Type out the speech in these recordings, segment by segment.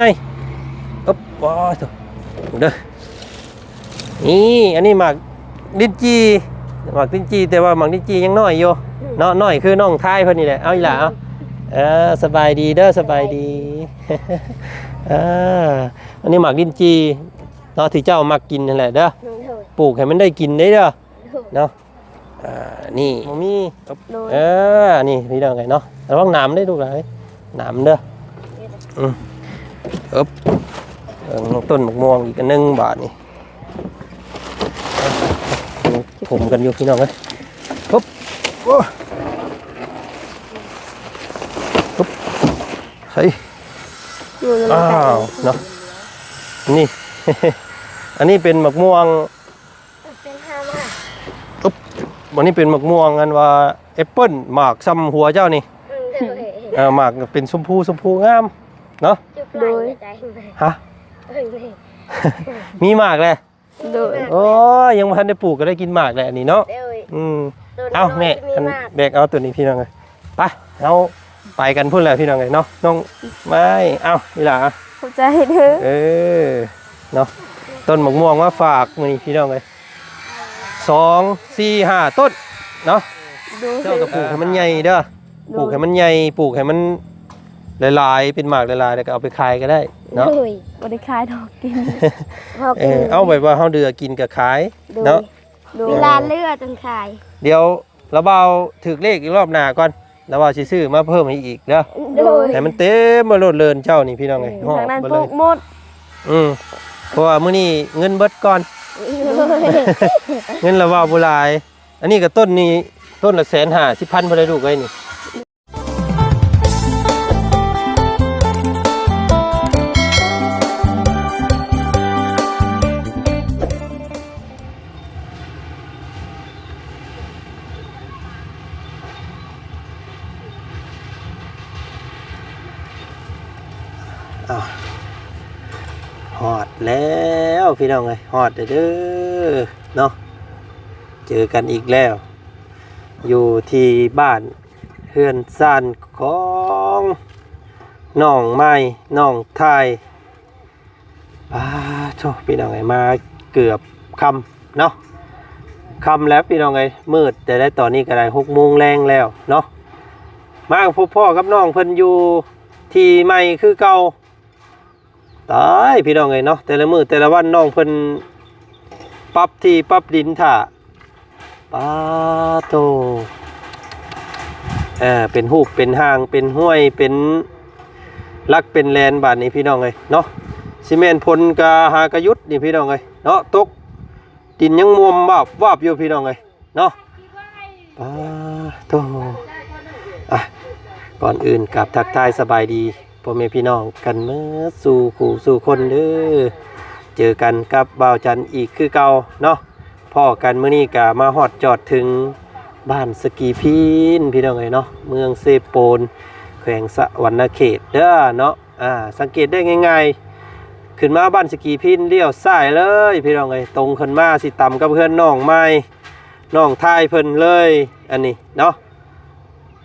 ໄອ້ ອຶບ ໂອ້ຍ ໂທ້ ເດີ ນີ້ ອັນນີ້ໝາກລິ້ນຈີ່ ໝາກລິ້ນຈີ່ ແຕ່ວ່າໝາກລິ້ນຈີ່ຍັງນ້ອຍຢູ່ເນາະ ນ້ອຍຄືນ້ອງຊາຍເພິ່ນນີ້ແຫຼະ. ເອົາ ອີ່ຫຼ້າ ເອົາ ເອີ ສະບາຍດີເດີ ສະບາຍດີ ເອີ ອັນນີ້ໝາກລິ້ນຈີ່ເນາະ ທີ່ເຈົ້າມັກກິນຫັ້ນແຫຼະເດີ ໂດຍ ປູກໃຫ້ມັນໄດ້ກິນໄດ້ເດີ ໂດຍ ເນາະ. ອ່າ ນີ້ ບໍ່ມີ ໂດຍ ເອີ ນີ້ພີ່ນ້ອງເອີຍເນາະ ລະວັງໜາມເດ້ລູກຫຼານເອີຍ ໜາມເດີ ອືມ ອຶບ ເບິ່ງຕົ້ນໝາກມ່ວງອີກອັນໜຶ່ງບາດນີ້ ຜົມກັນຢູ່ພີ່ນ້ອງເອີຍ ປຶບ ໂອ້ ປຶບ ໃສ່ ຢູ່ນຳ ອ້າວ ເນາະ ນີ້ ອັນນີ້ເປັນໝາກມ່ວງ ເປັນຫ້າໝາກ ອຶບ ອັນນີ້ເປັນໝາກມ່ວງ ອັນວ່າແອັບເປິ້ນ ໝາກຊ່ຳຫົວເຈົ້ານີ້ ອືມ ໂດຍ ເອີ ໝາກເປັນຊົມພູ ຊົມພູງາມເນາະ ໂດຍ ຮະ ເບິ່ງນີ້ ມີໝາກແຫຼະ ໂດຍ ໂອ້ຍ ຍັງບໍ່ທັນໄດ້ປູກກໍໄດ້ກິນໝາກແຫຼະອັນນີ້ເນາະ ໂດຍ ອືມ ໂດຍ ເອົາ ໂດຍ ແມ່ ອັນ ແບກເອົາໂຕນີ້ພີ່ນ້ອງເອີຍ ໄປ ເຮົາໄປກັນພຸ້ນແຫຼະພີ່ນ້ອງເອີຍເນາະ ນ້ອງໄມ້ ເອົາ ນີ້ລະ ຂອບໃຈເດີ ເອີ ເນາະ ຕົ້ນໝາກມ່ວງມາຝາກມື້ນີ້ພີ່ນ້ອງເອີຍ ສອງ ສີ່ ຫ້າ ຕົ້ນເນາະ ໂດຍ ເຈົ້າກໍປູກໃຫ້ມັນໃຫຍ່ເດີ ໂດຍ ປູກໃຫ້ມັນໃຫຍ່ ປູກໃຫ້ມັນຫຼາຍໆ ເປັນໝາກຫຼາຍໆ ແລ້ວກໍເອົາໄປຂາຍກໍໄດ້ເນາະ ໂດຍ ບໍ່ໄດ້ຂາຍດອກ ກິນ ເອີ ເອົາໄວ້ວ່າເຮົາເຫຼືອກິນກໍຂາຍ ໂດຍ ເນາະ ໂດຍ ເວລາເຫຼືອຈັ່ງຂາຍ ດຽວ ລະບ່າວຖືກເລກອີກລອບໜ້າກ່ອນ ລະບ່າວຊິຊື້ມາເພີ່ມໃຫ້ອີກເດີ ໂດຍ ໃຫ້ມັນເຕັມມາໂລດເລີນເຈົ້ານີ້ພີ່ນ້ອງເອີຍ ເອີ ຮອດ ທາງນັ້ນ ໝົດເລີຍ ປູກໝົດ ອືມ ເພາະວ່າມື້ນີ້ເງິນເບິດກ່ອນ ໂດຍ ເງິນລະບ່າວບໍ່ຫຼາຍ ອັນນີ້ກໍຕົ້ນນີ້ ຕົ້ນລະແສນຫ້າສິບພັນພຸ້ນເດ້ລູກເອີຍນີ້. ອ້າວ ຮອດແລ້ວພີ່ນ້ອງເອີຍ ຮອດແລ້ວເດີເນາະ ເຈີກັນອີກແລ້ວ ຢູ່ທີ່ບ້ານເຮືອນຊານຂອງນ້ອງໄມ້ ນ້ອງທາຍ ປາໂທ້ ພີ່ນ້ອງເອີຍ ມາເກືອບຄ່ຳເນາະ ຄ່ຳແລ້ວພີ່ນ້ອງເອີຍ ມືດແຕ່ໃດຕອນນີ້ກໍໄດ້ຫົກໂມງແລງແລ້ວເນາະ ມາພົບພໍ້ກັບນ້ອງເພິ່ນຢູ່ທີ່ໃໝ່ຄືເກົ່າ ຕາຍພີ່ນ້ອງເອີຍເນາະ ແຕ່ລະມື້ແຕ່ລະວັນນ້ອງເພິ່ນປັບທີ່ປັບດິນຖ້າ ປາໂທ້ ເອີ ເປັນຮູບເປັນຮ່າງ ເປັນຫ້ວຍ ເປັນຫຼັກເປັນແລນບາດນີ້ພີ່ນ້ອງເອີຍເນາະ ຊິແມ່ນຝົນກະຫາກະຢຸດນີ້ພີ່ນ້ອງເອີຍເນາະ ຕົກດິນຍັງມ່ວມວາບໆຢູ່ພີ່ນ້ອງເອີຍເນາະ ປາໂທ້ ອ່ະ ກ່ອນອື່ນກາບທັກທາຍສະບາຍດີ ພໍ່ແມ່ພີ່ນ້ອງກັນເໝິດສູ່ຄູ່ສູ່ຄົນເດີ ເຈີກັນກັບບ່າວຈັນອີກຄືເກົ່າເນາະ ພໍ້ກັນມື້ນີ້ກະມາຮອດຈອດເຖິງບ້ານສະກີພີນ ພີ່ນ້ອງເອີຍເນາະ ເມືອງເຊໂປນ ແຂວງສະຫວັນນະເຂດເດີເນາະ ອ່າ ສັງເກດໄດ້ງ່າຍໆ ຂຶ້ນມາບ້ານສະກີພີນລ້ຽວຊ້າຍເລີຍ ພີ່ນ້ອງເອີຍ ຕົງຂຶ້ນມາຊິຕຳກັບເຮືອນນ້ອງໄມ້ ນ້ອງທາຍເພິ່ນເລີຍ ອັນນີ້ເນາະ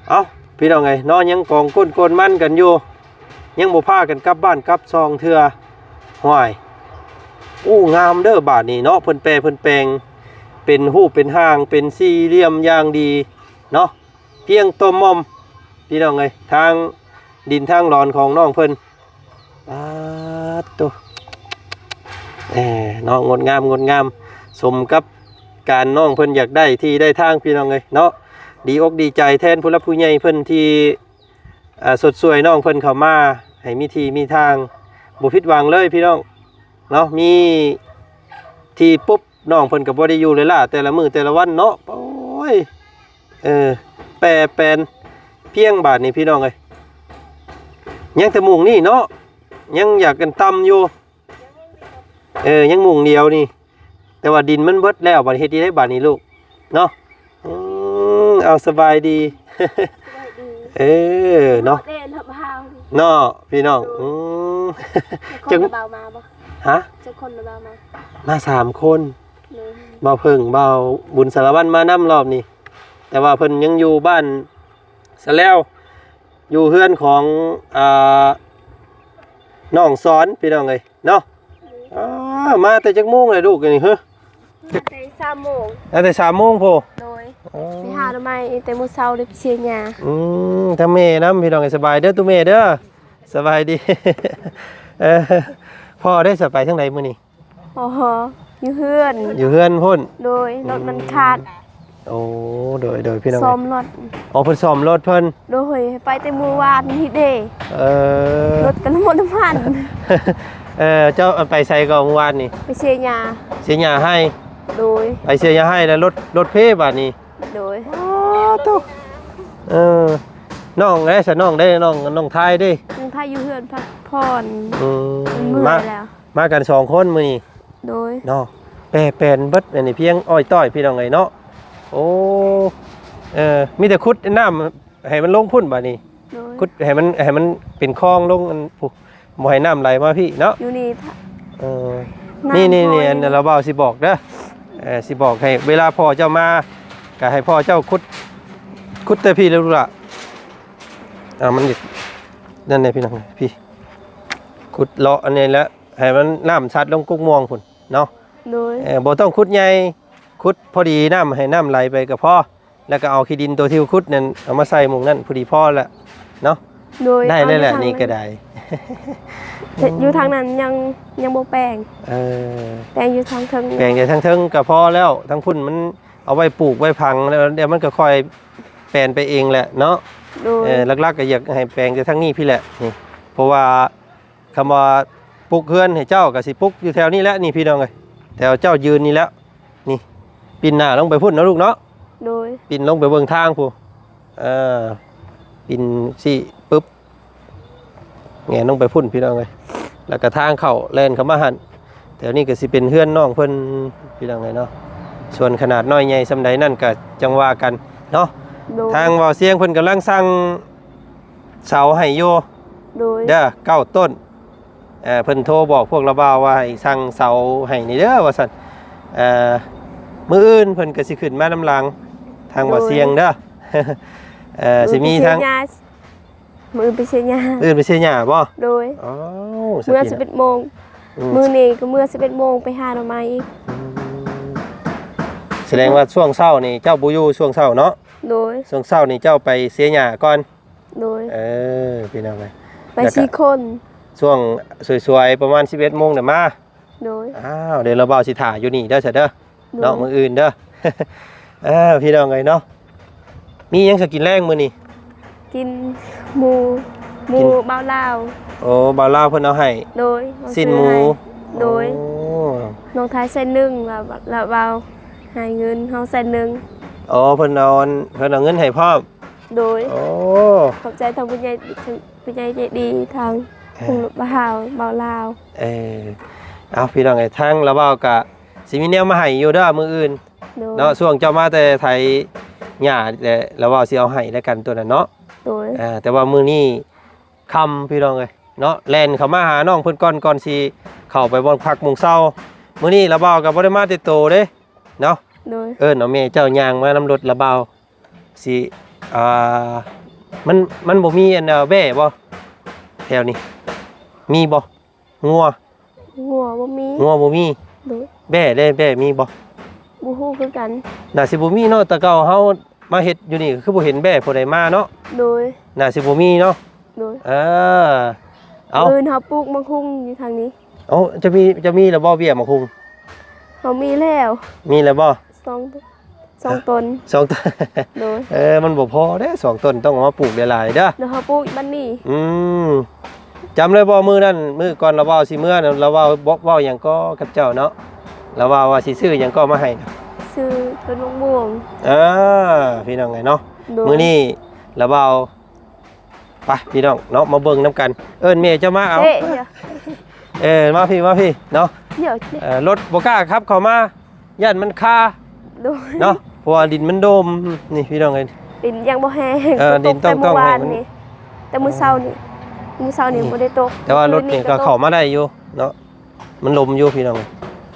ເອົ້າ ພີ່ນ້ອງເອີຍເນາະ ຍັງກອງກົ້ນໂກນມັນກັນຢູ່ ຍັງບໍ່ພາກັນກັບບ້ານກັບຊ່ອງເທື່ອ ຫ້ວຍ ໂອ້ ງາມເດີບາດນີ້ເນາະ ເພິ່ນແປເພິ່ນແປງ ເປັນຮູບເປັນຮ່າງ ເປັນສີ່ຫຼ່ຽມຢ່າງດີເນາະ ປ່ຽງໂຕມອມ ພີ່ນ້ອງເອີຍ ທາງດິນທາງດອນຂອງນ້ອງເພິ່ນ ປາດໂທ້ ເອີ ເນາະ ງົດງາມ ງົດງາມ ສົມກັບການນ້ອງເພິ່ນຢາກໄດ້ທີ່ໄດ້ທາງ ພີ່ນ້ອງເອີຍເນາະ ດີອົກດີໃຈແທນຜູ້ຫຼັກຜູ້ໃຫຍ່ເພິ່ນທີ່ ເອີ ຊົດຊ່ວຍນ້ອງເພິ່ນເຂົ້າມາ ໃຫ້ມີທີ່ມີທາງ ບໍ່ຜິດຫວັງເລີຍພີ່ນ້ອງເນາະ ມີທີ່ປຸບ ນ້ອງເພິ່ນກໍບໍ່ໄດ້ຢູ່ເລີຍລະ ແຕ່ລະມື້ແຕ່ລະວັນເນາະ ໂອ້ຍ ເອີ ແປແປນພຽງບາດນີ້ພີ່ນ້ອງເອີຍ ຍັງແຕ່ມຸງນີ້ເນາະ ຍັງຢາກກັນຕ່ຳຢູ່ ເອີ ຍັງມຸງດຽວນີ້ ແຕ່ວ່າດິນມັນເບິດແລ້ວ ບາດເຮັດໄດ້ບາດນີ້ລູກເນາະ ອືມ ເອົາ ສະບາຍດີ ເອີ ເນາະ ເນາະ ພີ່ນ້ອງ ອືມ ຈັກຄົນ ບ່າວມາບໍ່ ຮະ ຈັກຄົນ ບ່າວມາ ມາສາມຄົນ ໂດຍ ບ່າວເຜິ້ງ ບ່າວບຸນສາລະວັນມານຳລອບນີ້ ແຕ່ວ່າເພິ່ນຍັງຢູ່ບ້ານສະແລວ ຢູ່ເຮືອນຂອງ ອ່າ ນ້ອງສອນພີ່ນ້ອງເອີຍເນາະ. ອ້າ ມາແຕ່ຈັກໂມງແລ້ວລູກນີ້? ຮະ ມາແຕ່ສາມໂມງ. ມາແຕ່ສາມໂມງພຸ້ນ. ໂດຍ. ອໍ ໄປຫາໜໍ່ໄມ້ແຕ່ມື້ເຊົ້າເດ້ ໄປເສຍຫຍ້າ. ອືມ ທັງແມ່ນຳພີ່ນ້ອງເອີຍ. ສະບາຍເດີຕູ້ແມ່ເດີ. ສະບາຍດີ. ເອີ ພໍ່ໄດ້ສະ ໄປທາງໃດມື້ນີ້? ອໍ ຢູ່ເຮືອນ. ຢູ່ເຮືອນພຸ້ນ. ໂດຍ. ອືມ ລົດມັນຂາດ. ໂອ້ ໂດຍ ໂດຍ ພີ່ນ້ອງເອີຍ. ສ້ອມລົດ. ອໍ ເພິ່ນສ້ອມລົດເພິ່ນ. ໂດຍ ໄປແຕ່ມື້ວານນີ້ເດ້. ເອີ ລົດກໍນ້ຳມັນ ນ້ຳມັນ. ເອີ ເຈົ້າໄປໃສກໍມື້ວານນີ້? ໄປເສຍຫຍ້າ. ເສຍຫຍ້າໄຮ່. ໂດຍ. ໄປເສຍຫຍ້າໄຮ່ແລ້ວລົດ ລົດເພບາດນີ້. ໂດຍ. ອໍ ໂຕ ເອີ ນ້ອງເດ້ ສະ ນ້ອງເດ້ ນ້ອງ ນ້ອງທາຍເດ້? ນ້ອງທາຍຢູ່ເຮືອນພັກຜ່ອນ. ອືມ ເມື່ອຍແລ້ວ. ມາກັນສອງຄົນມື້ນີ້. ໂດຍ. ເນາະ ແປແປນເບິດ ອັນນີ້ພຽງອ້ອຍຕ້ອຍພີ່ນ້ອງເອີຍເນາະ. ໂອ້ ເອີ ມີແຕ່ຂຸດນ້ຳໃຫ້ມັນລົງພຸ້ນບາດນີ້. ໂດຍ. ຂຸດໃຫ້ມັນ ໃຫ້ມັນເປັນຄອງລົງ ອັນ ບໍ່ໃຫ້ນ້ຳໄຫຼມາພີ້ເນາະ. ຢູ່ນີ້ ເອີ ນີ້ໆ ອັນລາວບ່າວຊິບອກເດີ. ເອີ ຊິບອກໃຫ້ເວລາພໍ່ເຈົ້າມາ ກໍໃຫ້ພໍ່ເຈົ້າຂຸດ ຂຸດແຕ່ພີ້ເລີຍລູກຫຼ້າ. ອ່າ ມັນ ນັ້ນແຫຼະພີ່ນ້ອງ ພີ້ ຂຸດເລາະອັນນີ້ແຫຼະ ໃຫ້ມັນນ້ຳຊັດລົງກົກມ່ວງພຸ້ນເນາະ. ໂດຍ. ເອີ ບໍ່ຕ້ອງຂຸດໃຫຍ່ ຂຸດພໍດີ ນ້ຳ ໃຫ້ນ້ຳໄຫຼໄປກໍພໍ ແລ້ວກໍເອົາຂີ້ດິນໂຕທີ່ຂຸດນັ້ນເອົາມາໃສ່ໝ່ອງນັ້ນ ພໍດີພໍລະເນາະ. ໂດຍ. ໄດ້ແລ້ວແຫຼະ ນີ້ກໍໄດ້. ຢູ່ທາງນັ້ນຍັງ ຍັງບໍ່ແປງ. ເອີ ແປງຢູ່ທາງເທິງ. ແປງແຕ່ທາງເທິງກໍພໍແລ້ວ ທາງພຸ້ນມັນເອົາໄວ້ປູກໄວ້ຝັງ ແລ້ວດຽວມັນກໍຄ່ອຍແປນໄປເອງແຫຼະເນາະ. ໂດຍ. ເອີ ຫຼັກໆ ກໍຢາກໃຫ້ແປງແຕ່ທາງນີ້ພີ້ແຫຼະນີ້ ເພາະວ່າ ຄຳວ່າປຸກເຮືອນໃຫ້ເຈົ້າກໍຊິປຸກຢູ່ແຖວນີ້ແຫຼະນີ້ພີ່ນ້ອງເອີຍ ແຖວເຈົ້າຢືນນີ້ແຫຼະ ນີ້ ປິ່ນໜ້າລົງໄປພຸ້ນເນາະລູກເນາະ. ໂດຍ. ປິ່ນລົງໄປເບິ່ງທາງພຸ້ນ ເອີ ປິ່ນຊີ້ປຶບ ແງນລົງໄປພຸ້ນພີ່ນ້ອງເອີຍ ແລ້ວກໍທາງເຂົ້າແລ່ນເຂົ້າມາຫັ້ນ. ແຖວນີ້ກໍຊິເປັນເຮືອນນ້ອງເພິ່ນພີ່ນ້ອງເອີຍເນາະ ສ່ວນຂະໜາດນ້ອຍໃຫຍ່ສ່ຳໃດນັ້ນກໍຈັ່ງວ່າກັນເນາະ. ໂດຍ. ທາງບ່າວຊຽງເພິ່ນກຳລັງສັ່ງເສົາໃຫ້ຢູ່. ໂດຍ. ເດີ ເກົ້າຕົ້ນ. ເອີ ເພິ່ນໂທບອກພວກລາວບ່າວວ່າໃຫ້ສັ່ງເສົາໃຫ້ນີ້ເດີວ່າຊັ້ນ. ເອີ ມື້ອື່ນເພິ່ນກໍຊິຂຶ້ນມານຳຫຼັງທາງບ່າວຊຽງເດີ. ເອີ ຊິມີທາງ ມື້ອື່ນໄປເສຍຫຍ້າ. ມື້ອື່ນໄປເສຍຫຍ້າບໍ? ໂດຍ. ອ້າວ ເມື່ອສິບເອັດໂມງ. ອືມ ມື້ນີ້ກໍເມື່ອສິບເອັດໂມງໄປຫາໜໍ່ໄມ້ອີກ. ອືມ ສະແດງວ່າຊ່ວງເຊົ້ານີ້ເຈົ້າບໍ່ຢູ່ ຊ່ວງເຊົ້າເນາະ? ໂດຍ. ຊ່ວງເຊົ້ານີ້ເຈົ້າໄປເສຍຫຍ້າກ່ອນ. ໂດຍ. ເອີ ພີ່ນ້ອງເອີຍ ໄປສີ່ຄົນ. ຊ່ວງສວຍໆ ປະມານສິບເອັດໂມງນະມາ. ໂດຍ. ອ້າວ ດຽວລາວບ່າວຊິຖ້າຢູ່ນີ້ເດີ ຊະເດີ. ໂດຍ. ເນາະ ມື້ອື່ນເດີ. ເອີ ພີ່ນ້ອງເອີຍເນາະ ມີຫຍັງຊະກິນແລງມື້ນີ້? ກິນໝູ ໝູ ກິນ ບ່າວລາວ. ໂອ້ ບ່າວລາວເພິ່ນເອົາໃຫ້. ໂດຍ. ຊີ້ນໝູ. ໂດຍ. ໂອ້ ນ້ອງທາຍແສນໜຶ່ງ ລາວ ລາວບ່າວໃຫ້ເງິນເຮົາແສນໜຶ່ງ. ອໍ ເພິ່ນເອົາ ເພິ່ນເອົາເງິນໃຫ້ພ້ອມ. ໂດຍ. ໂອ້ ຂອບໃຈທາງຜູ້ໃຫຍ່ ຜູ້ໃຫຍ່ໃຈດີ ທາງ ເອີ ຜູ້ບ່າວ ບ່າວລາວ. ເອີ ເອົາ ພີ່ນ້ອງເອີຍ ທາງລາວບ່າວກະຊິມີແນວມາໃຫ້ຢູ່ເດີມື້ອື່ນ. ໂດຍ. ເນາະ ຊ່ວງເຈົ້າມາແຕ່ໄຖຫຍ້າແຫຼະ ລາວບ່າວຊິເອົາໃຫ້ແລ້ວກັນໂຕນັ້ນເນາະ. ໂດຍ. ເອີ ແຕ່ວ່າມື້ນີ້ຄ່ຳ ພີ່ນ້ອງເອີຍເນາະ ແລ່ນເຂົ້າມາຫານ້ອງເພິ່ນກ່ອນ ກ່ອນຊິເຂົ້າໄປບ່ອນພັກໝ່ອງເຊົາ. ມື້ນີ້ລາວບ່າວກໍບໍ່ໄດ້ມາແຕ່ໂຕເດ້ເນາະ. ໂດຍ. ເອີ້ນເອົາແມ່ເຈົ້າຍ່າງມານຳລົດລາວບ່າວ. ຊິ ອ່າ ມັນ ມັນບໍ່ມີອັນ ແບ້ບໍ່ ແຖວນີ້ ມີບໍ່? ງົວ ງົວບໍ່ມີ. ງົວບໍ່ມີ. ໂດຍ. ແບ້ເດ້ ແບ້ມີບໍ່? ບໍ່ຮູ້ຄືກັນ. ໜ້າຊິບໍ່ມີເນາະ ແຕ່ເກົ່າເຮົາມາເຮັດຢູ່ນີ້ ຄືບໍ່ເຫັນແບ້ຜູ້ໃດມາເນາະ. ໂດຍ. ໜ້າຊິບໍ່ມີເນາະ. ໂດຍ. ເອີ ເອົາ ມື້ອື່ນເຮົາປູກໝາກຫຸ່ງຢູ່ທາງນີ້. ເອົາ ຈະມີ ຈະມີແລ້ວບໍ່ເບ້ໝາກຫຸ່ງ? ເຮົາມີແລ້ວ. ມີແລ້ວບໍ່? ສອງ ສອງຕົ້ນ. ສອງຕົ້ນ. ໂດຍ. ເອີ ມັນບໍ່ພໍເດ້ ສອງຕົ້ນ ຕ້ອງເອົາມາປູກຫຼາຍໆເດີ. ໂດຍ ເຮົາປູກບັດນີ້. ອືມ ຈຳໄດ້ບໍ່ ມື້ນັ້ນ ມື້ກ່ອນລາວເວົ້າຊິເມືອ ລາວເວົ້າ ເວົ້າຫຍັງກໍກັບເຈົ້າເນາະ? ລາວເວົ້າວ່າຊິຊື້ຫຍັງກໍມາໃຫ້ນະ? ຊື້ຕົ້ນໝາກມ່ວງ. ເອີ ພີ່ນ້ອງເອີຍເນາະ. ໂດຍ. ມື້ນີ້ລາວເວົ້າ ໄປພີ່ນ້ອງເນາະ ມາເບິ່ງນຳກັນ. ເອີ້ນແມ່ເຈົ້າມາເອົາ. ເອີ ເອີ ມາພີ່ ມາພີ່ເນາະ. ເອີ ລົດບໍ່ກ້າຂັບເຂົ້າມາ ຢ້ານມັນຄາ. ໂດຍ. ເນາະ ເພາະວ່າດິນມັນດົມ ນີ້ພີ່ນ້ອງເອີຍ ດິນຍັງບໍ່ແຫ້ງ. ເອີ ດິນຕ້ອງ ຕ້ອງໃຫ້ມັນ ແຕ່ມື້ເຊົ້ານີ້ ມື້ເຊົ້ານີ້ບໍ່ໄດ້ຕົກ ແຕ່ວ່າລົດນີ້ກໍເຂົ້າມາໄດ້ຢູ່ເນາະ. ມັນລົມຢູ່ພີ່ນ້ອງ.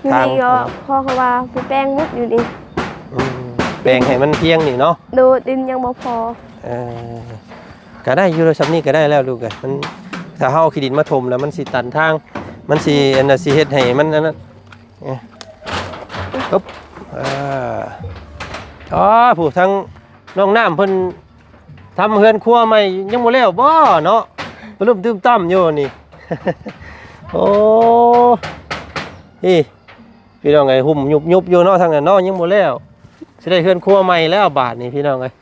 ຢູ່ນີ້ກໍພໍເຂົາວ່າໄປແປງໝົດຢູ່ນີ້. ອືມ ແປງໃຫ້ມັນພຽງນີ້ເນາະ. ໂດຍ. ດິນຍັງບໍ່ພໍ. ເອີ ກໍໄດ້ຢູ່ ສ່ຳນີ້ກໍໄດ້ແລ້ວລູກເອີຍ. ມັນ ຖ້າເຮົາເອົາຂີ້ດິນມາຖົມແລ້ວມັນຊິຕັນທາງ ມັນຊິອັນນ່າ ຊິເຮັດໃຫ້ມັນອັນນັ້ນ ເອີ ອຶບ ອ່າ ອໍ ຜູ້ທາງນ້ອງນ້ຳເພິ່ນທຳເຮືອນຄົວໃໝ່ຍັງບໍ່ແລ້ວບໍ່ເນາະ? ປະລຸມຕື່ມຕ່ຳຢູ່ນີ້ ໂອ້ ນີ້ ພີ່ນ້ອງເອີຍ ຫຸ້ມຍຸບໆຢູ່ເນາະ ທາງນັ້ນເນາະ ຍັງບໍ່ແລ້ວ ຊິໄດ້ເຮືອນຄົວໃໝ່ແລ້ວບາດນີ້ ພີ່ນ້ອງເອີຍ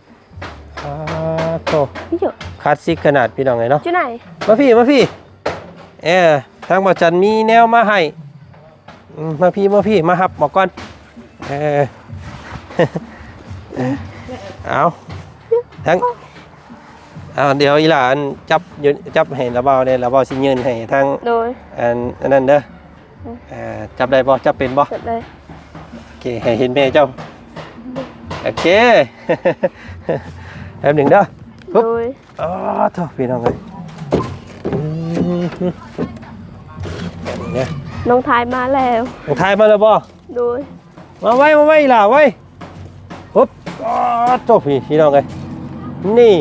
ອາໂທ້ ຢູ່ ຄລາສສິກຂະໜາດ ພີ່ນ້ອງເອີຍເນາະ ຢູ່ໃນ ມາພີ້ ມາພີ້ ເອີ ທາງບ່າວຈັນມີແນວມາໃຫ້ ອືມ ມາພີ້ ມາພີ້ ມາຮັບອອກກ່ອນ ເອີ ເອົາ ທາງ ເອົາ ດຽວອີ່ຫຼ້າອັນຈັບຢູ່ ຈັບໃຫ້ລາວບ່າວແດ່ ລາວບ່າວຊິຍື່ນໃຫ້ທາງ ໂດຍ ອັນ ອັນນັ້ນເດີ ອືມ ເອີ ຈັບໄດ້ບໍ່? ຈັບເປັນບໍ່? ຈັບໄດ້ ໂອເຄ ໃຫ້ເຫັນແມ່ເຈົ້າ ໂອເຄ ແປັບໜຶ່ງເດີ ໂດຍ ອໍ ໂທ້ ພີ່ນ້ອງເອີຍ ອືມ ແບບນີ້ເດີ ນ້ອງທາຍມາແລ້ວ ນ້ອງທາຍມາແລ້ວບໍ່? ໂດຍ ມາໄວ ມາໄວ ອີ່ຫຼ້າໄວ ປຶບ ອໍ ໂທ້ ພີ່ ພີ່ນ້ອງເອີຍ ນີ້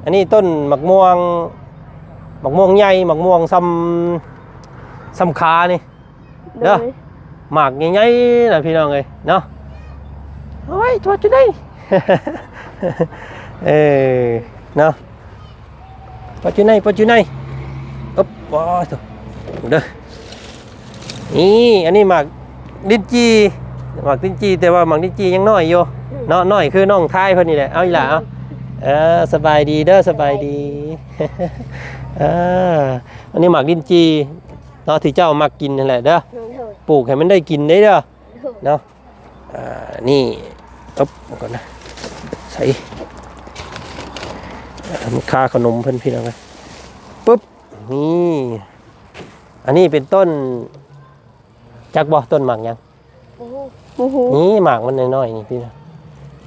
ອັນນີ້ຕົ້ນໝາກມ່ວງ ໝາກມ່ວງໃຫຍ່ ໝາກມ່ວງຊ່ຳ ຊ່ຳຂານີ້ ເດີ ໂດຍ ໝາກໃຫຍ່ໆນະ ພີ່ນ້ອງເອີຍເນາະ ໂອ້ຍ ໂທດຢູ່ໃດ ເອີ ເນາະ ປະຈຸໃນ ປະຈຸໃນ ອຶບ ວ້າໂທ້ ເດີ ນີ້ ອັນນີ້ໝາກລິ້ນຈີ່ ໝາກລິ້ນຈີ່ ແຕ່ວ່າໝາກລິ້ນຈີ່ຍັງນ້ອຍຢູ່ເນາະ ນ້ອຍຄືນ້ອງທາຍເພິ່ນນີ້ແຫຼະ ເອົາ ອີ່ຫຼ້າ ເອົາ ເອີ ສະບາຍດີເດີ ສະບາຍດີ ເອີ ອັນນີ້ໝາກລິ້ນຈີ່ ເນາະ ທີ່ເຈົ້າມັກກິນຫັ້ນແຫຼະເດີ ໂດຍ ປູກໃຫ້ມັນໄດ້ກິນເດ້ເດີ ໂດຍ ເນາະ ອ່າ ນີ້ ອຶບ ກ່ອນນະ ໃສ່ ອ່າ ມີຄາຂະໜົມເພິ່ນ ພີ່ນ້ອງເອີຍ ປຶບ ນີ້ ອັນນີ້ເປັນຕົ້ນ ຈັກບໍ່ ຕົ້ນໝາກຫຍັງ? ບໍ່ຮູ້ ບໍ່ຮູ້ ນີ້ໝາກມັນນ້ອຍໆນີ້ພີ່ນ້ອງ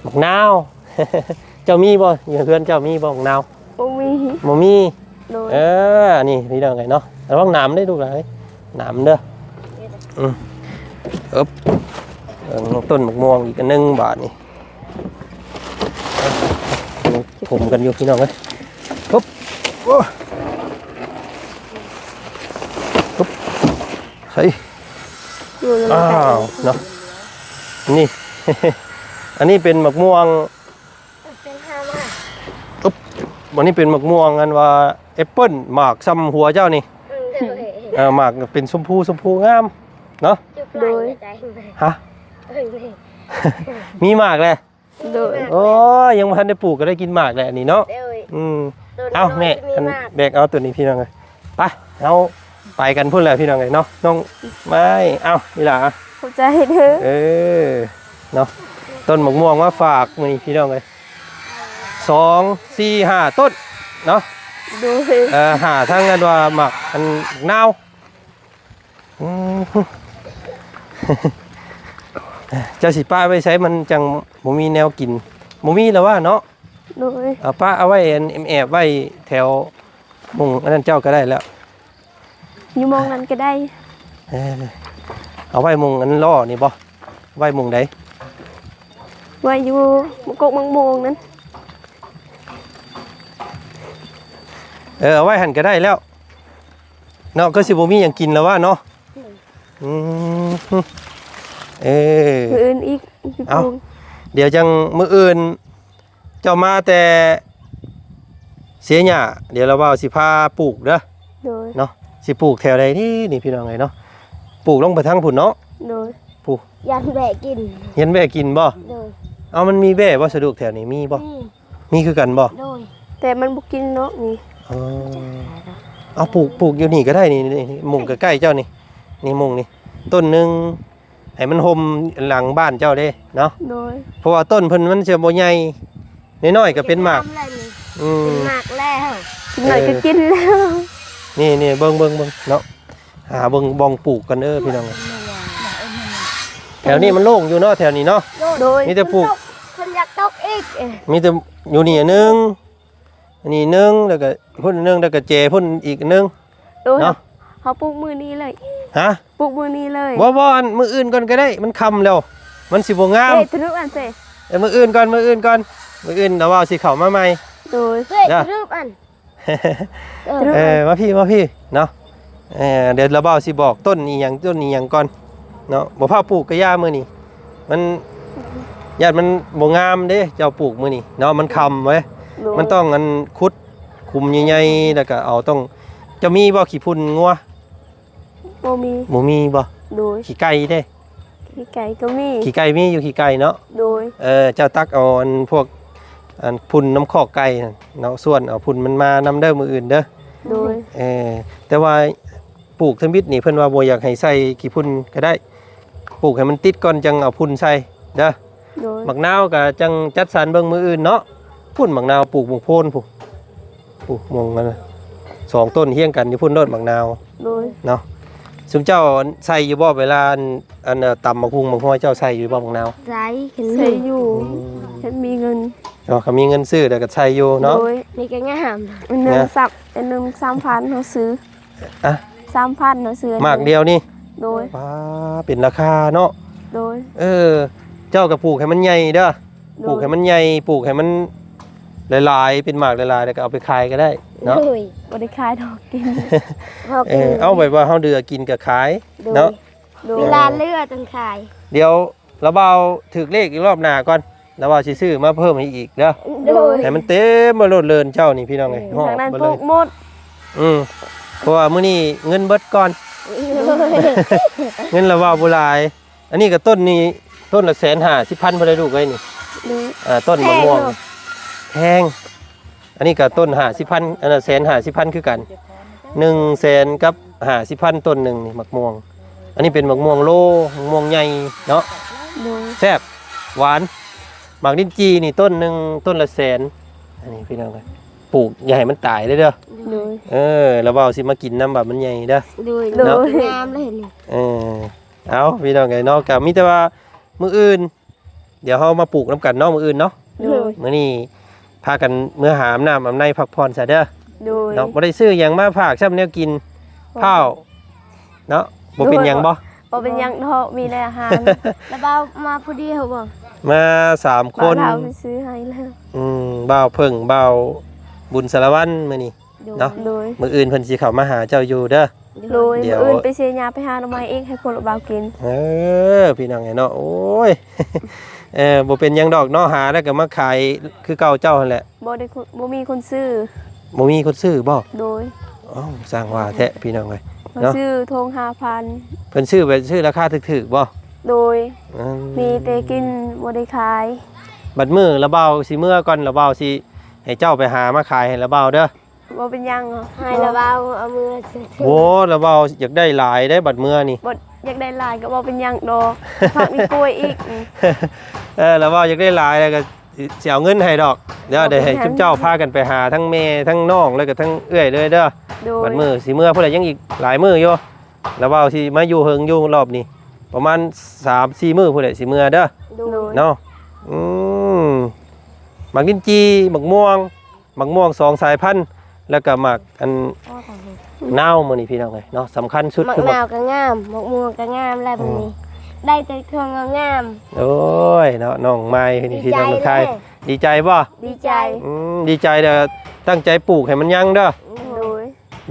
ໝາກນາວ ເຈົ້າມີບໍ່? ຢູ່ເຮືອນເຈົ້າມີບໍ່ໝາກນາວ? ບໍ່ມີ ບໍ່ມີ ໂດຍ ເອີ ນີ້ພີ່ນ້ອງເອີຍເນາະ ລະວັງໜາມເດ້ລູກຫຼານເອີຍ ໜາມເດີ ອືມ ອຶບ ເບິ່ງຕົ້ນໝາກມ່ວງອີກອັນໜຶ່ງບາດນີ້ ຜົມກັນຢູ່ພີ່ນ້ອງເອີຍ ປຶບ ໂອ້ ປຶບ ໃສ່ ຢູ່ນຳກັນ ອ້າວ ເນາະ ນີ້ ອັນນີ້ເປັນໝາກມ່ວງ ເປັນຫ້າໝາກ ອຶບ ອັນນີ້ເປັນໝາກມ່ວງ ອັນວ່າແອັບເປິ້ນ ໝາກຊ່ຳຫົວເຈົ້ານີ້ ອືມ ເອີ ໝາກເປັນຊົມພູ ຊົມພູງາມເນາະ ໂດຍ ຮະ ມີໝາກແລ້ວ ໂດຍ ໂອ້ຍ ຍັງບໍ່ທັນໄດ້ປູກກໍໄດ້ກິນໝາກແລ້ວນີ້ເນາະ ໂດຍ ອືມ ເອົາແມ່ ອັນ ແບກເອົາໂຕນີ້ພີ່ນ້ອງເອີຍ ໄປ ເຮົາໄປກັນພຸ້ນແຫຼະພີ່ນ້ອງເອີຍເນາະ ນ້ອງໄມ້ ເອົາ ອີ່ຫຼ້າ ຂອບໃຈເດີ ເອີ ເນາະ ຕົ້ນໝາກມ່ວງມາຝາກມື້ນີ້ພີ່ນ້ອງເອີຍ ສອງ ສີ່ ຫ້າ ຕົ້ນເນາະ ໂດຍ ເອີ ຫາທັງອັນວ່າໝາກ ອັນ ໝາກນາວ ອືມ ເຈົ້າຊິປະໄວ້ໃສ ມັນຈັ່ງບໍ່ມີແນວກິນ ບໍ່ມີແລ້ວວ່າເນາະ ໂດຍ ເອົາປະເອົາໄວ້ ອັນ ແອບໄວ້ແຖວມຸ້ງອັນນັ້ນເຈົ້າກໍໄດ້ແລ້ວ ຢູ່ໝ່ອງນັ້ນກໍໄດ້ ເອີ ເອົາໄວ້ໝ່ອງອັນລໍ້ນີ້ບໍ່? ໄວ້ໝ່ອງໃດ? ໄວ້ຢູ່ກົກໝາກມ່ວງນັ້ນ ເອີ ເອົາໄວ້ຫັ້ນກໍໄດ້ແລ້ວ ເນາະ ກໍຊິບໍ່ມີຫຍັງກິນແລ້ວວ່າເນາະ ອືມ ເອີ ມື້ອື່ນອີກ ເອົາ ດຽວຈັ່ງມື້ອື່ນ ເຈົ້າມາແຕ່ເຊຍຫຍ້າ ດຽວລາວບ່າວຊິພາປູກເດີ ໂດຍ ເນາະ ຊິປູກແຖວໃດນີ້ ນີ້ພີ່ນ້ອງເອີຍເນາະ ປູກລົງໄປທາງພຸ້ນເນາະ ໂດຍ ປູກ ຢ້ານແບ້ກິນ ຢ້ານແບ້ກິນບໍ່? ໂດຍ ເອົາ ມັນມີແບ້ບໍ່ສະດວກແຖວນີ້ ມີບໍ່? ມີ ມີຄືກັນບໍ່? ໂດຍ ແຕ່ມັນບໍ່ກິນເນາະນີ້ ອໍ ເອົາ ປູກ ປູກຢູ່ນີ້ກໍໄດ້ນີ້ ນີ້ ນີ້ ມຸ້ງໃກ້ໆເຈົ້ານີ້ ນີ້ມຸ້ງນີ້ ຕົ້ນໜຶ່ງ ໃຫ້ມັນຮົ່ມຫຼັງບ້ານເຈົ້າເດ້ເນາະ ໂດຍ ເພາະວ່າຕົ້ນເພິ່ນມັນຈະບໍ່ໃຫຍ່ ນ້ອຍໆກໍເປັນໝາກ ອືມ ເປັນໝາກແລ້ວ ກິນໜ້ອຍກໍກິນແລ້ວ ນີ້ໆ ເບິ່ງໆໆເນາະ ຫາເບິ່ງບ່ອນປູກກັນເດີພີ່ນ້ອງ ແຖວນີ້ມັນໂລ່ງຢູ່ເນາະ ແຖວນີ້ເນາະ ໂດຍ ມີແຕ່ປູກ ຝົນຢາກຕົກອີກ ມີແຕ່ຢູ່ນີ້ອັນໜຶ່ງ ອັນນີ້ໜຶ່ງ ແລ້ວກໍພຸ້ນໜຶ່ງ ແລ້ວກໍແຈພຸ້ນອີກໜຶ່ງ ໂດຍ ເນາະ ເຮົາປູກມື້ນີ້ເລີຍ ຮະ ປູກມື້ນີ້ເລີຍ ບໍ່ ບໍ່ ອັນມື້ອື່ນກ່ອນກໍໄດ້ ມັນຄ່ຳແລ້ວ ມັນຊິບໍ່ງາມ ເອີ ມື້ອື່ນກ່ອນ ມື້ອື່ນກ່ອນ ມື້ອື່ນລາວບ່າວຊິເຂົ້າມາໃໝ່ ໂດຍ ເອີ ເດີ ມື້ອື່ນ ເອີ ເອີ ມາພີ້ ມາພີ້ເນາະ. ເອີ ດຽວລະບ່າວຊິບອກຕົ້ນອີ່ຫຍັງ ຕົ້ນອີ່ຫຍັງກ່ອນເນາະ. ບໍ່ພາປູກກະຢ່າມື້ນີ້ ມັນ ຢ້ານມັນບໍ່ງາມເດ້ ເຈົ້າປູກມື້ນີ້ເນາະ ມັນຄ່ຳເວີຍ. ໂດຍ ມັນຕ້ອງອັນ ຂຸດຂຸມໃຫຍ່ໆ ແລ້ວກະເອົາ ຕ້ອງ ເຈົ້າມີບໍ່ຂີ້ຝຸ່ນງົວ? ບໍ່ມີ ບໍ່ມີບໍ່? ໂດຍ ຂີ້ໄກ່ເດ້? ຂີ້ໄກ່ກໍມີ ຂີ້ໄກ່ມີຢູ່ ຂີ້ໄກ່ເນາະ. ໂດຍ ເອີ ເຈົ້າຕັກເອົາອັນພວກ ອັນຝຸ່ນນຳຄອກໄກ່ນັ້ນເນາະ ສ່ວນເອົາຝຸ່ນມັນມານຳເດີມື້ອື່ນເດີ. ໂດຍ ເອີ ແຕ່ວ່າປູກທຳອິດນີ້ເພິ່ນວ່າບໍ່ຢາກໃຫ້ໃສ່ຂີ້ຝຸ່ນກໍໄດ້ ປູກໃຫ້ມັນຕິດກ່ອນຈັ່ງເອົາຝຸ່ນໃສ່ເດີ. ໂດຍ ໝາກນາວກໍຈັ່ງຈັດສັນເບິ່ງມື້ອື່ນເນາະ. ພຸ້ນໝາກນາວປູກໝົງໂພນພຸ້ນ ປູກໝົງອັນນະ ສອງຕົ້ນຮຽງກັນຢູ່ພຸ້ນໂລດໝາກນາວ. ໂດຍ ເນາະ ຊຸມເຈົ້າໃສ່ຢູ່ບໍ່ ເວລາອັນ ອັນ ຕຳໝາກຫຸ່ງໝາກຫອຍ ເຈົ້າໃສ່ຢູ່ບໍ່ໝາກນາວ? ໃສ່ ໃສ່ຢູ່ ອືມ ຄັນມີເງິນ. ອໍ ຄັນມີເງິນຊື້ແລ້ວກໍໃສ່ຢູ່ເນາະ. ໂດຍ ນີ້ກໍງາມ ອັນໜຶ່ງ ເນາະ ສາມ ອັນໜຶ່ງສາມພັນ ເຮົາຊື້ ອະ ສາມພັນ ເຮົາຊື້ ໝາກດຽວນີ້. ໂດຍ ປ້າ ເປັນລາຄາເນາະ. ໂດຍ ເອີ ເຈົ້າກໍປູກໃຫ້ມັນໃຫຍ່ເດີ. ໂດຍ ປູກໃຫ້ມັນໃຫຍ່ ປູກໃຫ້ມັນຫຼາຍໆ ເປັນໝາກຫຼາຍໆ ແລ້ວກໍເອົາໄປຂາຍກໍໄດ້ເນາະ. ໂດຍ ບໍ່ໄດ້ຂາຍດອກ ກິນ ເອີ ເອົາໄວ້ວ່າເຮົາເຫຼືອກິນກໍຂາຍ ໂດຍ ເນາະ. ໂດຍ ເວລາເຫຼືອຈັ່ງຂາຍ. ດຽວລະບ່າວຖືກເລກອີກລອບໜ້າກ່ອນ ລະບ່າວຊິຊື້ມາເພີ່ມໃຫ້ອີກເດີ. ໂດຍ ໃຫ້ມັນເຕັມມາໂລດເລີນເຈົ້ານີ້ ພີ່ນ້ອງເອີຍ. ອືມ ຮອດ ທາງນັ້ນ ໝົດເລີຍ ປູກໝົດ. ອືມ ເພາະວ່າມື້ນີ້ເງິນເບິດກ່ອນ ໂດຍ ເງິນລະບ່າວບໍ່ຫຼາຍ. ອັນນີ້ກໍຕົ້ນນີ້ ຕົ້ນລະແສນຫ້າສິບພັນພຸ້ນເດ້ລູກເອີຍນີ້. ໂດຍ ອ່າ ຕົ້ນໝາກມ່ວງ ແພງເນາະ ແພງ. ອັນນີ້ກໍຕົ້ນຫ້າສິບພັນ ອັນນັ້ນແສນຫ້າສິບພັນຄືກັນ ໜຶ່ງແສນກັບຫ້າສິບພັນ ຕົ້ນໜຶ່ງນີ້ໝາກມ່ວງ. ອັນນີ້ເປັນໝາກມ່ວງໂລ ໝາກມ່ວງໃຫຍ່ເນາະ. ໂດຍ ແຊບ ຫວານ. ໝາກລິ້ນຈີ່ນີ້ຕົ້ນໜຶ່ງ ຕົ້ນລະແສນ. ອັນນີ້ພີ່ນ້ອງເອີຍ ປູກຢ່າໃຫ້ມັນຕາຍເດີ. ໂດຍ ເອີ ລະບ່າວຊິມາກິນນຳບາດມັນໃຫຍ່ເດີ. ໂດຍ ໂດຍ ງາມເລີຍນີ້. ເອີ ເອົາ ພີ່ນ້ອງເອີຍເນາະ ກໍມີແຕ່ວ່າມື້ອື່ນ ດຽວເຮົາມາປູກນຳກັນເນາະ ມື້ອື່ນເນາະ. ໂດຍ ມື້ນີ້ພາກັນເມືອຫາອາບນ້ຳອາບໃນພັກຜ່ອນຊະເດີ. ໂດຍ ເນາະ ບໍ່ໄດ້ຊື້ຫຍັງມາຝາກຊ້ຳແນວກິນ ບໍ່ ພ້າວເນາະ. ບໍ່ເປັນຫຍັງບໍ່? ໂດຍ ບໍ່ເປັນຫຍັງດອກ ມີແຕ່ອາຫານ. ລະບ່າວມາຜູ້ດຽວບໍ່? ມາສາມຄົນ ບ່າວເຖົ້າຊິຊື້ໃຫ້ແລ້ວ. ອືມ ບ່າວເຜິ້ງ ບ່າວບຸນສາລະວັນ ມື້ນີ້ ໂດຍ ເນາະ. ໂດຍ ມື້ອື່ນເພິ່ນຊິເຂົ້າມາຫາເຈົ້າຢູ່ເດີ. ໂດຍ ດຽວມື້ອື່ນໄປເຊຍາ ໄປຫາໜໍ່ໄມ້ອີກໃຫ້ພວກລະບ່າວກິນ. ເອີ ພີ່ນ້ອງເອີຍເນາະ ໂອ້ຍ ເອີ ບໍ່ເປັນຫຍັງດອກເນາະ ຫາແລ້ວກໍມາຂາຍຄືເກົ່າເຈົ້າຫັ້ນແຫຼະ. ບໍ່ໄດ້ຄົນ ບໍ່ມີຄົນຊື້. ບໍ່ມີຄົນຊື້ບໍ່? ໂດຍ ເອົ້າ ຊ່າງວ່າແທ້ພີ່ນ້ອງເອີຍເນາະ. ເພິ່ນຊື້ຖົງຫ້າພັນ ເພິ່ນຊື້ແບບ ຊື້ລາຄາຖືກໆບໍ່? ໂດຍ ອືມ ມີແຕ່ກິນ ບໍ່ໄດ້ຂາຍ. ບັດມື້ລະບ່າວຊິເມືອກ່ອນ ລະບ່າວຊິໃຫ້ເຈົ້າໄປຫາມາຂາຍໃຫ້ລະບ່າວເດີ. ບໍ່ເປັນຫຍັງ ໃຫ້ລະບ່າວເອົາເມືອຊື້. ໂອ້ ລະບ່າວຢາກໄດ້ຫຼາຍເດ້ ບັດເມືອນີ້. ບໍ່ ຢາກໄດ້ຫຼາຍກໍບໍ່ເປັນຫຍັງດອກ ຝາກມີກ້ວຍອີກ. ເອີ ລະບ່າວຢາກໄດ້ຫຼາຍແລ້ວກໍຊິເອົາເງິນໃຫ້ດອກເດີ. ບໍ່ເປັນຫຍັງ ດຽວໃຫ້ຊຸມເຈົ້າພາກັນໄປຫາທັງແມ່ທັງນ້ອງ ແລ້ວກໍທັງເອື້ອຍເລີຍເດີ. ໂດຍ ບັດມື້ຊິເມືອ ພຸ້ນລະ ຍັງອີກຫຼາຍມື້ຢູ່. ລະບ່າວຊິມາຢູ່ເຫິງຢູ່ ຮອບນີ້ປະມານສາມສີ່ມື້ພຸ້ນແຫຼະ ຊິເມືອເດີ. ໂດຍ ເນາະ ອືມ ໝາກລິ້ນຈີ່ ໝາກມ່ວງ ໝາກມ່ວງສອງສາຍພັນ ແລ້ວກໍໝາກອັນນາວ ມື້ນີ້ພີ່ນ້ອງເອີຍເນາະ ສຳຄັນສຸດ. ໝາກນາວກໍງາມ ໝາກມ່ວງກໍງາມແລ້ວມື້ນີ້ ອືມ ໄດ້ແຕ່ຂອງງາມໆ. ໂອ້ຍເນາະ ນ້ອງມາຍນີ້ ດີໃຈ ພີ່ນ້ອງເມືອງໄທ ເລີຍ ດີໃຈບໍ່? ດີໃຈ ອືມ ດີໃຈເດີ. ຕັ້ງໃຈປູກໃຫ້ມັນຍັງເດີ. ໂດຍ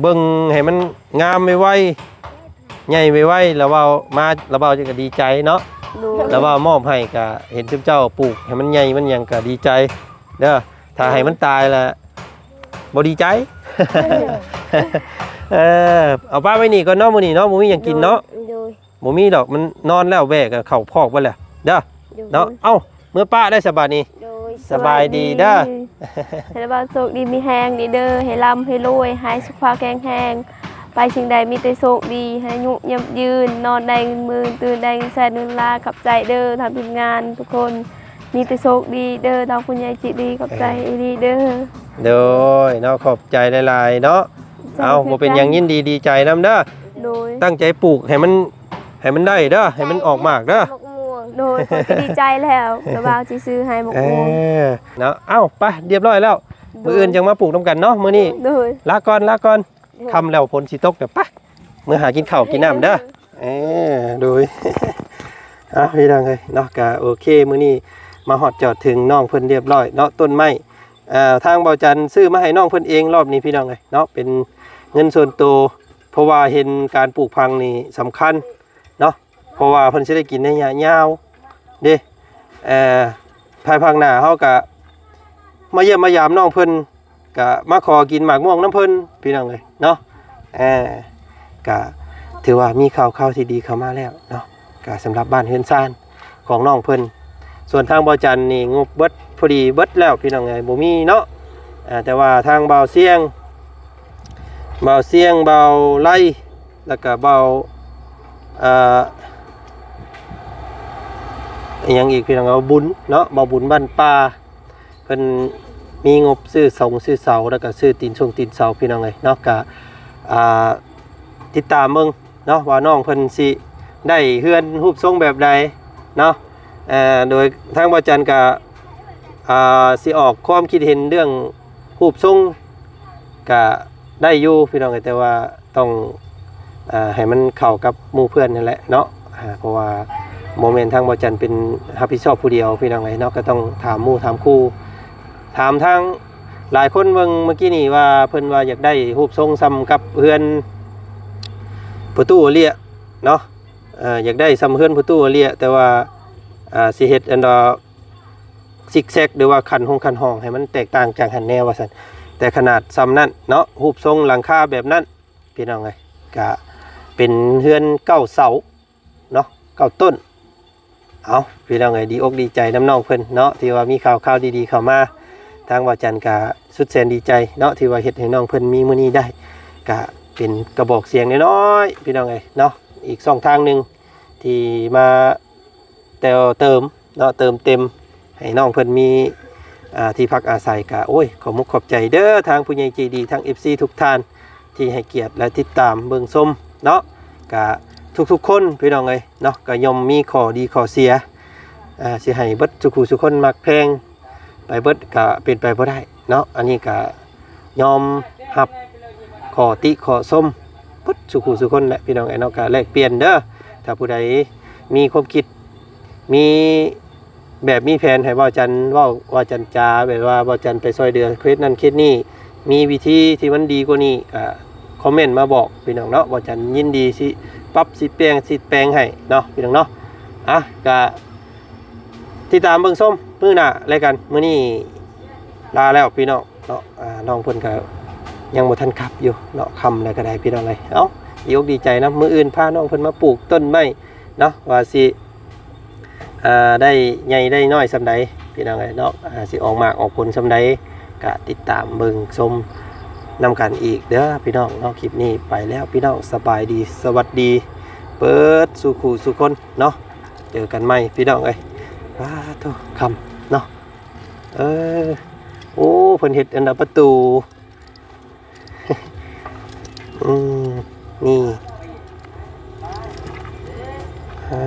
ເບິ່ງໃຫ້ມັນງາມໄວໆ ໃຫຍ່ໄວໆ ລະບ່າວມາ ລະບ່າວຈະກໍດີໃຈເນາະ. ໂດຍ ລະບ່າວມອບໃຫ້ກໍເຫັນຊຸມເຈົ້າປູກໃຫ້ມັນໃຫຍ່ມັນຫຍັງກໍດີໃຈເດີ. ຖ້າໃຫ້ມັນຕາຍລະບໍ່ດີໃຈ. ເອີ ເອົາປະໄວ້ນີ້ກ່ອນເນາະ ມື້ນີ້ເນາະ ບໍ່ມີຫຍັງກິນເນາະ. ໂດຍ ບໍ່ມີດອກ ມັນນອນແລ້ວ ແວ່ກໍເຂົ້າຄອກເບິດແລ້ວເດີ. ໂດຍ ເນາະ ເອົ້າ ເມືອປະໄດ້ສະບາດນີ້. ໂດຍ ສະບາຍດີເດີ. ໃຫ້ລະບ່າວໂຊກດີມີແຮງເດີ ໃຫ້ລ່ຳໃຫ້ລວຍ ໃຫ້ສຸຂະພາບແຂງແຮງ ໄປສິ່ງໃດມີແຕ່ໂຊກດີ ໃຫ້ອາຍຸຍືນຍືນ ນອນໄດ້ເງິນໝື່ນ ຕື່ນໄດ້ເງິນແສນເງິນລ້ານ. ຂອບໃຈເດີທາງທີມງານທຸກຄົນ ມີແຕ່ໂຊກດີເດີ ທາງຜູ້ໃຫຍ່ໃຈດີ ຂອບໃຈ ເອີ ອີ່ຫຼີເດີ. ໂດຍເນາະ ຂອບໃຈຫຼາຍໆເນາະ. ເອົາ ບໍ່ເປັນຫຍັງ ຍິນດີດີໃຈນຳເດີ. ໂດຍ ຕັ້ງໃຈປູກໃຫ້ມັນ ໃຫ້ມັນໄດ້ເດີ ໃຫ້ມັນອອກໝາກເດີ. ໂດຍ ຂ້ອຍກໍດີໃຈແລ້ວ ລະບ່າວຊິຊື້ໃຫ້ໝາກມ່ວງ. ເອີ ເນາະ ເອົ້າ ໄປ ຮຽບຮ້ອຍແລ້ວ. ໂດຍ ມື້ອື່ນຈັ່ງມາປູກນຳກັນເນາະ ມື້ນີ້. ໂດຍ ລາກ່ອນ ລາກ່ອນ. ໂດຍ ຄ່ຳແລ້ວ ຝົນຊິຕົກແລ້ວ ໄປ ເມືອຫາກິນເຂົ້າກິນນ້ຳເດີ. ເອີ ໂດຍ ເອົາ ພີ່ນ້ອງເອີຍເນາະ ກະໂອເຄ ມື້ນີ້ມາຮອດຈອດເຖິງນ້ອງເພິ່ນຮຽບຮ້ອຍເນາະ ຕົ້ນໄມ້ ອ່າ ທາງເບົາຈັນຊື້ມາໃຫ້ນ້ອງເພິ່ນເອງລອບນີ້ພີ່ນ້ອງເອີຍເນາະ ເປັນເງິນສ່ວນໂຕ ເພາະວ່າເຫັນການປູກຝັງນີ້ສຳຄັນເນາະ ເພາະວ່າເພິ່ນຊິໄດ້ກິນໄລຍະຍາວເດ້. ເອີ ພາຍພາກໜ້າເຮົາກະມາຢ້ຽມມາຢາມນ້ອງເພິ່ນ ກະມາຂໍກິນໝາກມ່ວງນຳເພິ່ນພີ່ນ້ອງເອີຍເນາະ. ເອີ ກະຖືວ່າມີຂ່າວຄາວທີ່ດີເຂົ້າມາແລ້ວເນາະ ກະສຳລັບບ້ານເຮືອນຊານຂອງນ້ອງເພິ່ນ. ສ່ວນທາງເບົາຈັນນີ້ງົບເບິດ ພໍດີເບິດແລ້ວພີ່ນ້ອງເອີຍ ບໍ່ມີເນາະ. ເອີ ແຕ່ວ່າທາງບ່າວຊຽງ ບ່າວຊຽງ ບ່າວໄລ ແລ້ວກະບ່າວ ເອີ ອີ່ຫຍັງອີກພີ່ນ້ອງ ບ່າວບຸນເນາະ ບ່າວບຸນບ້ານປ່າ ເພິ່ນມີງົບຊື້ສົງຊື້ເສົາ ແລ້ວກະຊື້ຕີນຊົງຕີນເສົາພີ່ນ້ອງເອີຍເນາະ. ກະ ອ່າ ຕິດຕາມເບິ່ງເນາະ ວ່ານ້ອງເພິ່ນຊິໄດ້ເຮືອນຮູບຊົງແບບໃດເນາະ. ເອີ ໂດຍທາງເບົາຈັນກະ ອ່າ ຊິອອກຄວາມຄິດເຫັນເລື່ອງຮູບຊົງກະໄດ້ຢູ່ພີ່ນ້ອງເອີຍ ແຕ່ວ່າ ຕ້ອງ ເອີ ໃຫ້ມັນເຂົ້າກັບໝູ່ເພື່ອນຫັ້ນແຫຼະເນາະ. ເພາະວ່າບໍ່ແມ່ນທາງເບົາຈັນເປັນຮັບຜິດຊອບຜູ້ດຽວພີ່ນ້ອງເອີຍເນາະ ກະຕ້ອງຖາມໝູ່ຖາມຄູ່ ຖາມທາງຫຼາຍຄົນເບິ່ງເມື່ອກີ້ນີ້ວ່າ ເພິ່ນວ່າຢາກໄດ້ຮູບຊົງສ່ຳກັບເຮືອນພໍ່ຕູ້ເອເລຍເນາະ ເອີ ຢາກໄດ້ສ່ຳເຮືອນພໍ່ຕູ້ເອເລຍ ແຕ່ວ່າ ເອີ ຊິເຮັດອັນດອກ ຊິກແຊັກ ຫຼືວ່າຂັ້ນໂຮງຂັ້ນຫ້ອງໃຫ້ມັນແຕກຕ່າງຈາກຫັ້ນແດ່ວ່າຊັ້ນ. ແຕ່ຂະໜາດສ່ຳນັ້ນເນາະ ຮູບຊົງຫຼັງຄາແບບນັ້ນ ພີ່ນ້ອງເອີຍ ກະເປັນເຮືອນເກົ້າເສົາເນາະ ເກົ້າຕົ້ນ. ເອົາ ພີ່ນ້ອງເອີຍ ດີອົກດີໃຈນຳນ້ອງເພິ່ນເນາະ ທີ່ວ່າມີຂ່າວຄາວດີໆເຂົ້າມາ. ທາງເບົາຈັນກະສຸດແສນດີໃຈເນາະ ທີ່ວ່າເຮັດໃຫ້ນ້ອງເພິ່ນມີມື້ນີ້ໄດ້ ກະເປັນກະບອກສຽງນ້ອຍໆ ພີ່ນ້ອງເອີຍເນາະ ອີກຊ່ອງທາງໜຶ່ງທີ່ມາ ແຕ່ເຕີມເນາະ ເຕີມເຕັມໃຫ້ນ້ອງເພິ່ນມີ ອ່າ ທີ່ພັກອາໄສ. ກະ ໂອ້ຍ ຂອບມຸກຂອບໃຈເດີ ທາງຜູ້ໃຫຍ່ໃຈດີ ທາງເອັຟຊີທຸກທ່ານທີ່ໃຫ້ກຽດ ແລະ ຕິດຕາມເບິ່ງຊົມເນາະ. ກະທຸກໆຄົນ ພີ່ນ້ອງເອີຍເນາະ ກະຍ່ອມມີຂໍ້ດີຂໍ້ເສຍ ອ່າ ຊິໃຫ້ເບິດສູ່ຄູ່ສູ່ຄົນມັກແພງ ໄປເບິດກະເປັນໄປບໍ່ໄດ້ເນາະ. ອັນນີ້ກະຍອມຮັບຂໍ້ຕິຂໍ້ຊົມເບິດສູ່ຄູ່ສູ່ຄົນແຫຼະ ພີ່ນ້ອງເອີຍເນາະ. ກະແລກປ່ຽນເດີ ຖ້າຜູ້ໃດມີຄວາມຄິດ ມີແບບມີແຜນໃຫ້ເວົ້າຈັນເວົ້າ ເວົ້າຈັນຈາ ແບບວ່າເວົ້າຈັນໄປຊ່ອຍເຫຼືອເຂດນັ້ນເຂດນີ້ ມີວິທີທີ່ມັນດີກວ່ານີ້ ກະຄອມເມັນມາບອກ ພີ່ນ້ອງເນາະ. ເວົ້າຈັນຍິນດີຊິປັບ ຊິປ່ຽນ ຊິແປງໃຫ້ເນາະ ພີ່ນ້ອງເນາະ. ອາ ກະ ຕິດຕາມເບິ່ງຊົມມື້ໜ້າແລ້ວກັນ ມື້ນີ້ລາແລ້ວພີ່ນ້ອງເນາະ. ອ່າ ນ້ອງເພິ່ນກະຍັງບໍ່ທັນກັບຢູ່ເນາະ ຄ່ຳແລ້ວກະໄດ້ພີ່ນ້ອງເອີຍ. ເອົ້າ ດີອົກດີໃຈນຳ ມື້ອື່ນພານ້ອງເພິ່ນມາປູກຕົ້ນໄມ້ເນາະ ວ່າຊິ ອ່າ ໄດ້ໃຫຍ່ໄດ້ນ້ອຍສ່ຳໃດພີ່ນ້ອງເອີຍເນາະ ອ່າ ຊິອອກໝາກອອກຜົນສ່ຳໃດ ກະຕິດຕາມເບິ່ງຊົມນຳກັນອີກເດີພີ່ນ້ອງເນາະ. ຄລິບນີ້ໄປແລ້ວພີ່ນ້ອງ ສະບາຍດີ ສະຫວັດດີ ເບິດສູ່ຄູ່ສູ່ຄົນເນາະ. ເຈີກັນໃໝ່ພີ່ນ້ອງເອີຍ. ປາໂທ້ ຄ່ຳເນາະ. ເອີ ໂອ້ ເພິ່ນເຮັດອັນດາປະຕູ ອືມ ນີ້ ອ້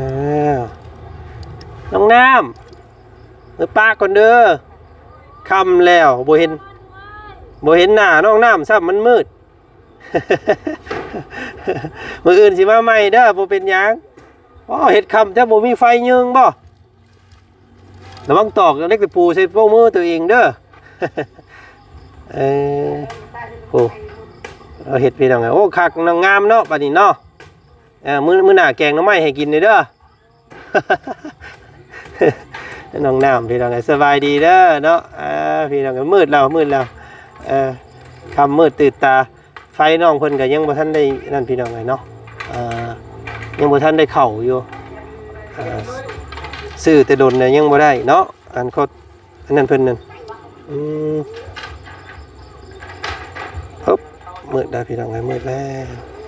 າວ ນ້ອງນ້ຳ ເມືອປະກ່ອນເດີ ຄ່ຳແລ້ວ ບໍ່ເຫັນ ບໍ່ເຫັນໜ້ານ້ອງນ້ຳຊ້ຳ ມັນມືດ. ມື້ອື່ນຊິມາໃໝ່ເດີ ບໍ່ເປັນຫຍັງ. ອໍ ເຮັດຄ່ຳແທ້ ບໍ່ມີໄຟຍືງບໍ? ລະວັງຕອກເຫຼັກຕະປູໃສ່ໂປ້ມືໂຕເອງເດີ. ເອີ ໂອ້ ເຮັດພີ່ນ້ອງເອີຍ. ໂອ້ ຄັກ ງາມເນາະ ບາດນີ້ເນາະ. ເອີ ມື້ ມື້ໜ້າແກງໜໍ່ໄມ້ໃຫ້ກິນແດ່ເດີ. ນ້ອງນ້ຳ ພີ່ນ້ອງເອີຍ ສະບາຍດີເດີເນາະ. ອ່າ ພີ່ນ້ອງເອີຍ ມືດແລ້ວ ມືດແລ້ວ ເອີ ຄ່ຳມືດຕື່ນຕາ. ໄຟນ້ອງເພິ່ນກະຍັງບໍ່ທັນໄດ້ນັ້ນ ພີ່ນ້ອງເອີຍເນາະ. ເອີ ຍັງບໍ່ທັນໄດ້ເຂົ້າຢູ່ ເອີ ຊື້ແຕ່ດົນແລ້ວຍັງບໍ່ໄດ້ເນາະ. ອັນເຂົາ ອັນນັ້ນເພິ່ນນັ້ນ ອືມ ຮຶບ ມືດແລ້ວ ພີ່ນ້ອງເອີຍ ມືດແລ້ວ.